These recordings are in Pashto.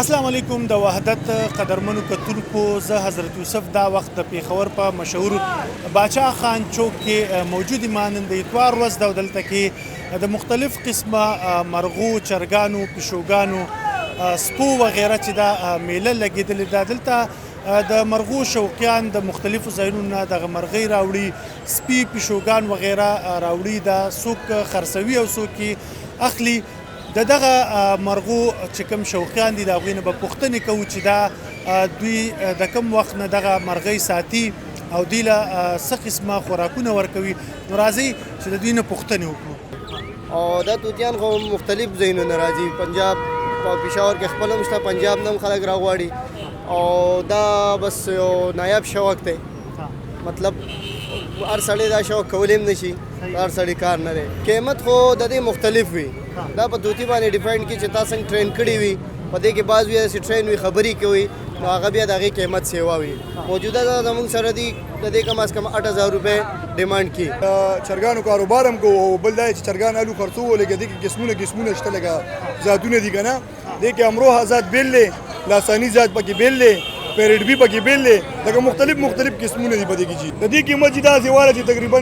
السلام علیکم د وحدت قدرمنو کتونکو، زه حضرت یوسف دا وخت د پیښور په مشهور باچا خان چوک کې موجود یم. نن د اتوار ورځ ده او دلته کې د مختلف قسمه مرغو، چرګانو، پیشوګانو، سپو وغیره چې دا میله لګېدلې ده. دلته د مرغو شوقیان د مختلفو ځایونو نه دغه مرغۍ راوړي، سپي، پیشوګان وغیره راوړي، دا څوک خرڅوي او څوک یې اخلي. د دغه مرغو چې کوم شوقیان دي، د هغوی نه به پوښتنې کوو چې دا دوی د کوم وخت نه دغه مرغۍ ساتي او دوی له څه قسمه خوراکونه ورکوي. نو راځئ چې د دوی نه پوښتنې وکړو. او دا توتیان خو مختلف ځایونو نه راځي، پنجاب، په پېښور کې خپل هم شته، پنجاب نه هم خلک راغواړي او دا بس یو نایاب شوق دی. مطلب هر سړی دا شوق کولی هم نشي، هر سړی کار نه دی. قیمت خو د دې مختلف وي، دا په طوطي باندې ډیپینډ کی چې تا څنګه train کړی وي. په دې کې بعض وي داسې train وي، خبرې کوي، نو هغه بیا د هغې قیمت سیوا وي. موجوده دا زمونږ سره دي، د دې کم از کم 8000 روپۍ demand کی. چرګانو کاروبار هم کوو او بل دا چې چرګان الو خرڅوو. لکه دې کې قسمونه قسمونه شته، لکه ذاتونه دي که نه. دې کې امروهه ذات بېل دی، لاثاني ذات پکې بېل دی، پیرټ بي پکې بېل دی، لکه مختلف مختلف قسمونه دي په دې کې. چې د دې قیمت چې داسې واله چې تقریبا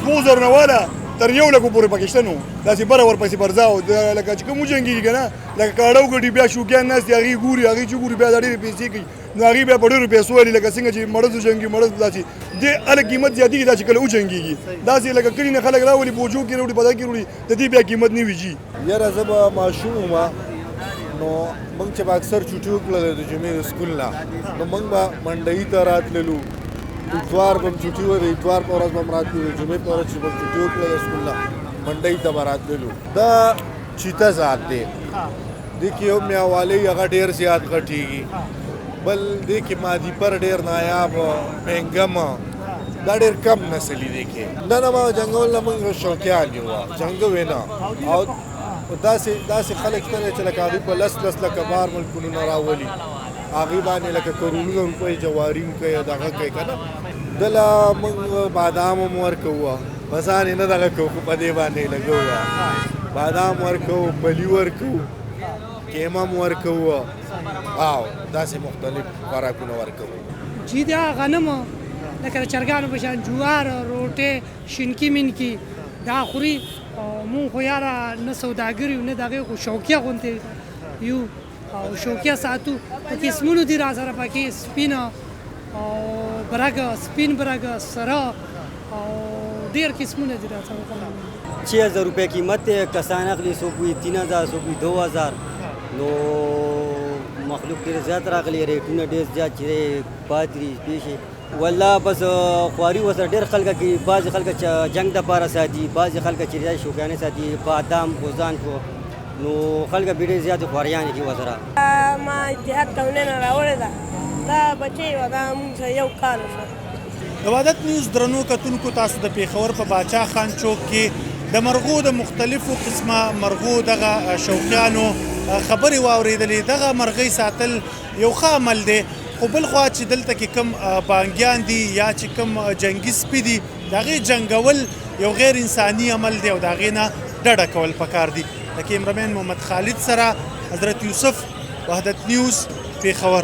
2000 نه واله تر 1 لکو پورې پکې شته. نو داسې بره ورپسې برځه او لکه چې کوم وجنګېږي که نه، لکه کاړه وګټي، بیا شوقیان ناست دي، هغې ګوري، هغې چې ګوري بیا دا ډېرې پیسې کوي، نو هغې بیا په ډېرو پیسو والي. لکه څنګه چې مړز وجنګي، مړز داسې دې هله قیمت زیاتېږي، دا چې کله وجنګېږي. داسې لکه کلي نه خلک راولي، بوجو کې راوړي، په دا کې راوړي، د دې بیا قیمت نه وي جي. یاره زه به ماشوم وم، نو موږ چې به اکثر چوټي وکړله د جمعې د سکول نه، نو موږ به منډۍ ته راتللو. اتوار به هم چوټي وه، د اتوار په ورځ به هم راتللو، د جمعې په ورځ چې به چوټي وکړه د سکول نه، منډۍ ته به راتللو. دا چیته ذات دی، دې کې یو میاوالۍ، هغه ډېر زیات غټېږي. بل دې کې مادي پر ډېر نایاب پنګم، دا ډېر کم نسلي دی کې. نه نه، ما جنګول نه، موږ شوقیان یو، جنګوي نه. او داسې داسې خلک شته چې لکه هغوی په لس لس لکه بار ملکونو نه راولي، هغوی باندې لکه کروړونه روپۍ جواري هم کوي، دغه کوي که نه. دله موږ بادام هم ورکوو، په ځان یې نه دغه کوو، خو په دې باندې یې لګوو. بادام ورکوو، پلي ورکوو، کیمه هم ورکوو او داسې مختلف خوراکونه ورکوو. جی دا غنم، لکه د چرګانو په شان جوار، روټۍ، شینکي مینکي دا خوري. او مونږ خو یاره نه سوداګر یو نه دغې، خو شوقیه غوندې یو او شوقیه ساتو. په قسمونو دي را سره پکې، سپینه او برګ، سپین برګ، سره او ډېر قسمونه دي را سره. 6000 روپے قیمت ہے، کسان اخلي، څوک وي 3000، څوک وي 2000. نو مخلوق ډېر زیات راغلي، ریټونه ډېر زیات چې پاتې پیښې. والله بس خواري وسره ډېر خلک کوي. بعضې خلک چې جنګ دپاره ساتي، بعضې خلک چې شوقیانې ساتي، بادام غوزان کو، نو خلک به ډېر زیات خواریانې کوي ورسره. ما اتحاد کونې نه راوړې ده، دا بچی وه، دا موږ سره یو کال شو. د وحدت نیوز درنو کتونکو، تاسو د پیښور په باچا خان چوک کې د مرغو د مختلفو قسمه مرغو دغه شوقیانو خبرې واورېدلې. دغه مرغۍ ساتل یو ښه عمل دی، خو بل خوا چې دلته کې کم بانګیان دي یا چې کم جنګي سپي دي، د هغې جنګول یو غیر انساني عمل دی او د هغې نه ډډه کول پکار دي. د کیمرمین محمد خالد سره حضرت یوسف، وحدت نیوز، پیښور.